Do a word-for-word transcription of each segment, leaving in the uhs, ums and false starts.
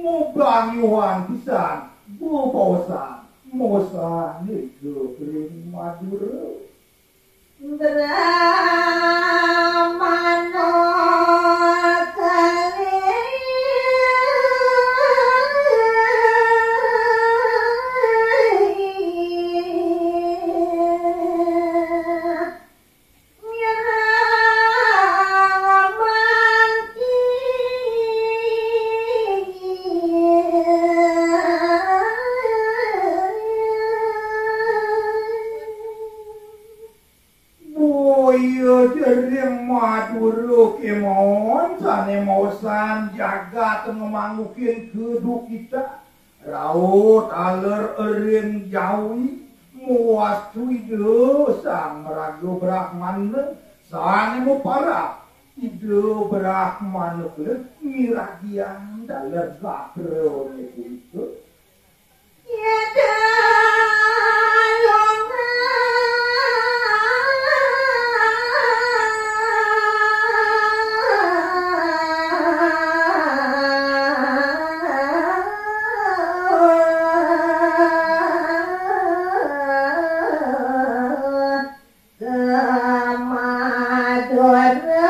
Mubang yuan pisan, bebaosan, mosan iku ring Madura. Boya ring Madura kemawon sane maosan jagat ngamanggukin kedukitan. Rauh taler ring Jawi, muas Ida Sang Maraga Brahmana sane maparab. Ida Brahmana Keling miragian taler gatrane punika. Ka Madura.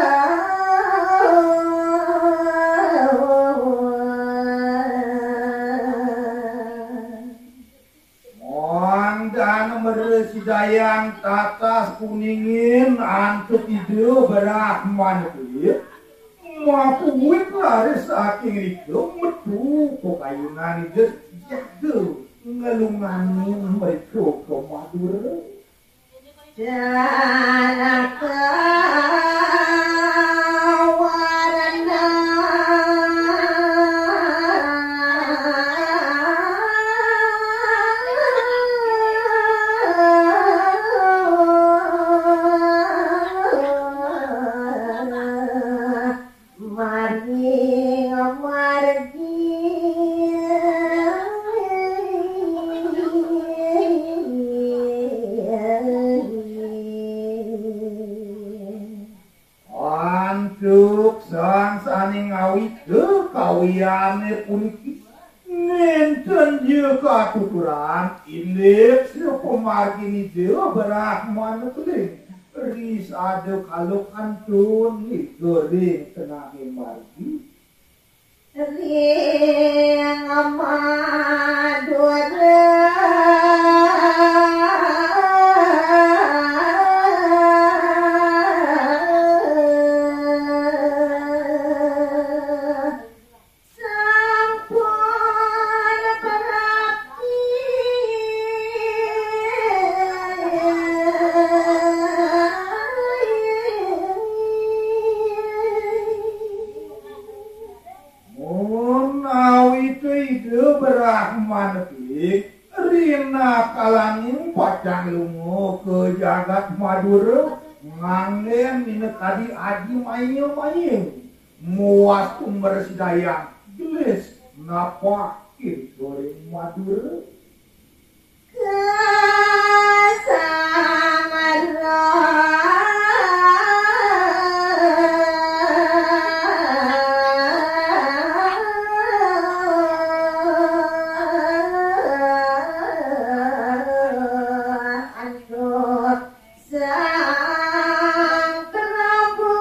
Mangdana mrasidayang tatas kuningin antuk Ida Brahmana Keling, mapuit raris saking rika metu pakayunan Ida jaga ngelunganin mrika ka Madura. Janaka warna. Margi, margi. Antuk sang sane ngawita kawiyane puniki, nenten ja katuturan indik sira pamargin Ida Brahmana Keling. Ri sada kala kantun nika ring tengahe margi. Ring Madura. Sampun prapti. Mun awita Ida Brahmana Keling, rinakalaning pacang lunga ka jagat Madura, nganggen minakadi aji maya-maya. Muas tumber sidayang gelis napak ring Madura. Kasamara. Antuk Sang Prabu.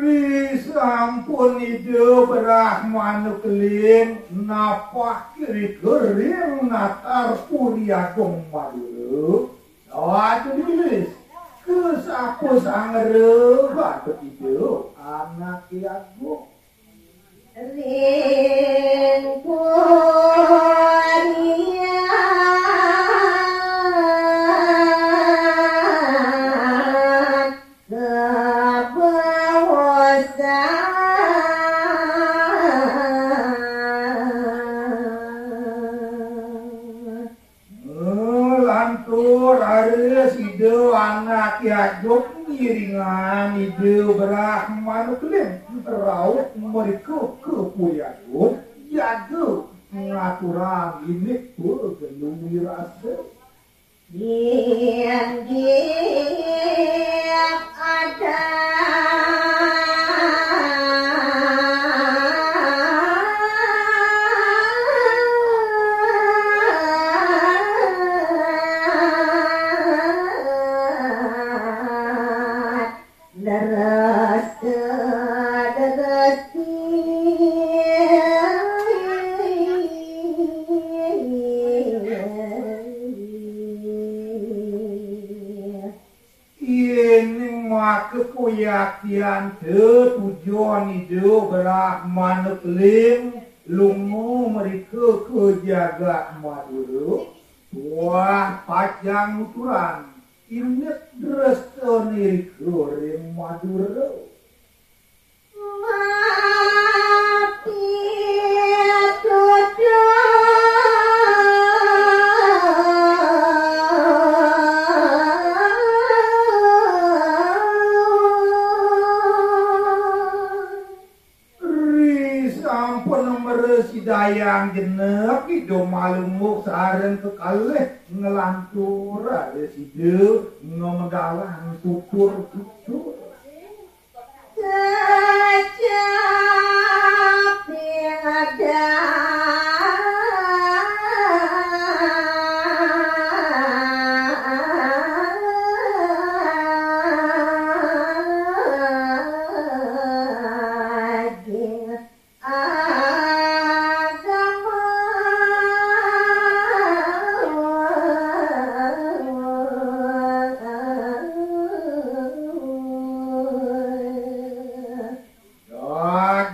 Risampun Ida Brahmana Keling napak irika ring natar Puri Agung Madura, saja digelis. Kasapa sang ngrereh antuk Ida Anake Agung? Ring Puri Agung. Lantur raris Ida Anake Agung ngiringang Ida Brahmana Keling rauh mrika ka Puri Agung, jaga ngaturang indik pagelu wirasa. Inggih. Rasa reti. Yéning maka kayaktian tetujon Ida Brahmana Keling lunga mrika ka jagat Madura, tuah pacang nuturang indik drestané irika ring Madura. Ri sampun mrasidayang jenek Ida Malungguk sareng kekalih nglantur, raris Ida ngamedalang tutur-tutur. Kecapi ada.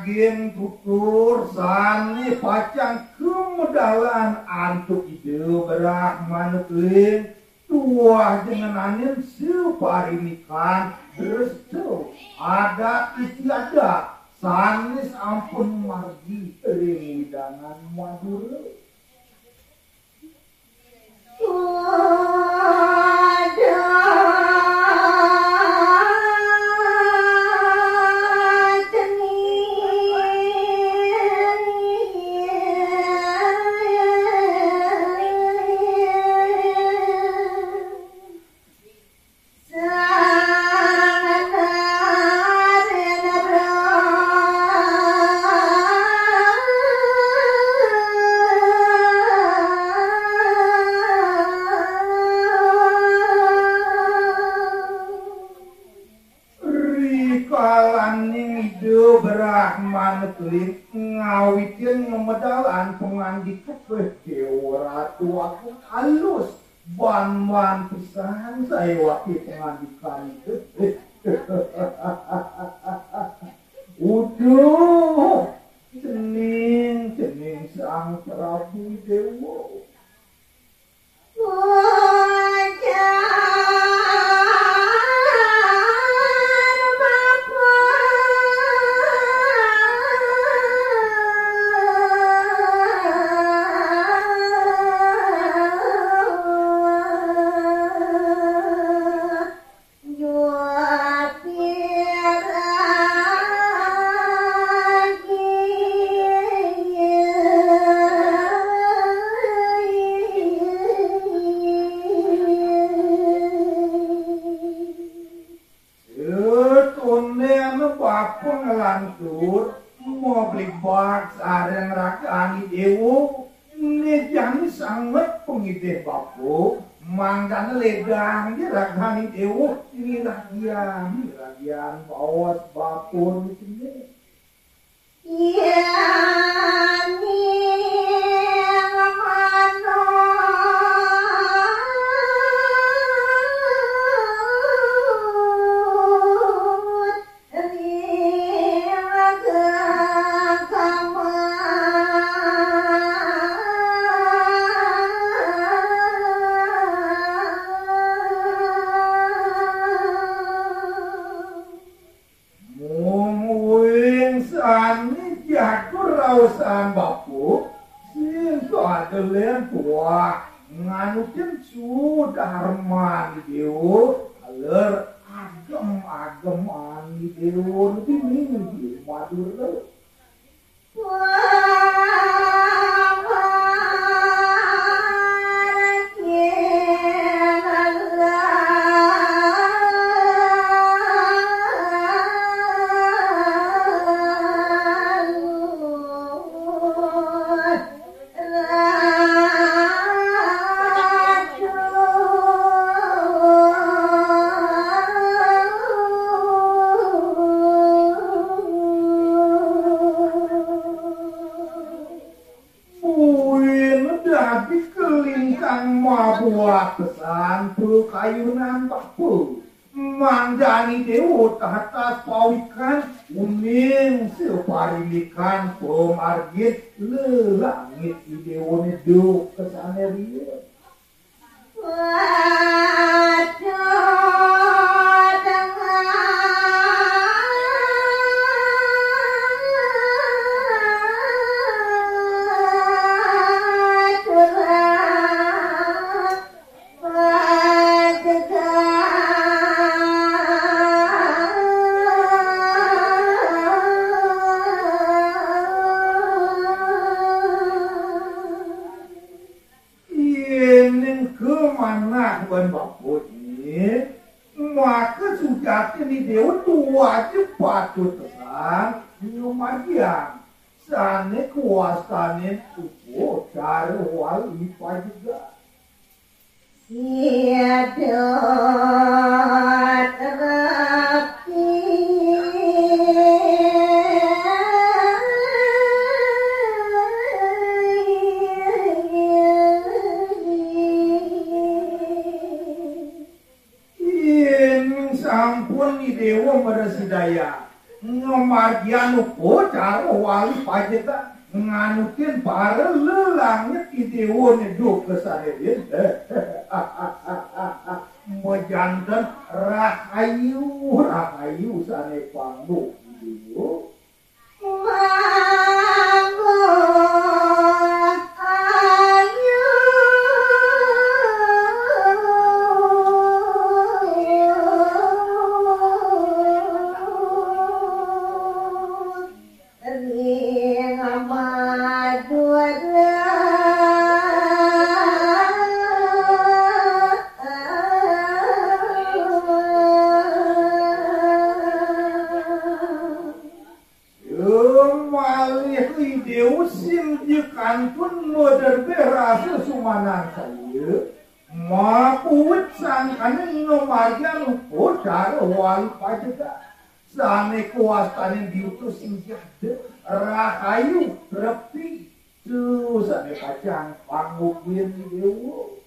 Daging tutur sané pacang kamedalang antuk Ida Brahmana Keling, tuah jenenganing saparinikan dresta adat istiadat sané sampun margi ring wewidangan Madura. Rikalaning Ida Brahmana Keling ngawitin ngamedalang pangandika, Déwa Ratu Agung, alus ban-ban pisan sawaté pangandikan Ida. Uduh, cening, cening Sang Prabu Déwa. Satondén bapa nglantur, mablibat sareng ragané Déwa. Né jani sanget pangidih bapa, mangdané ledang ja ragané Déwa, ngragiang, ngragiang baos bapa né cening. Mungguing sané jaga raosan bapa, sing kadelén tuah nganutin sudarman Déwa, taler agem-ageman Déwa dini di Madura. Apa? Mangdani Déwa tahta pawikan uning saparindikan pamargin lelangit I Déwané duka sané riin. Yén ké manah ban bapa né, maka sujatiné Déwa tuah ja patut sang ngamargiang. Sané kawastanin upacara wali pajegat. Yén sampun I Déwa mrasidayang ngamargiang upacara wali pajegat nganutin para lelangit I Déwané duka sané riin. Majanten rahayu, rahayu sané panguk I Déwa. Malih I Déwa sing ja kantun madrebé rasa sumanangsaya, mapuwit sangkaning ngamargiang upacara wali pajegat. Sané kawastanin diutus sing jada, rahayu, repi. Tuh, sané pacang panguk I Déwa.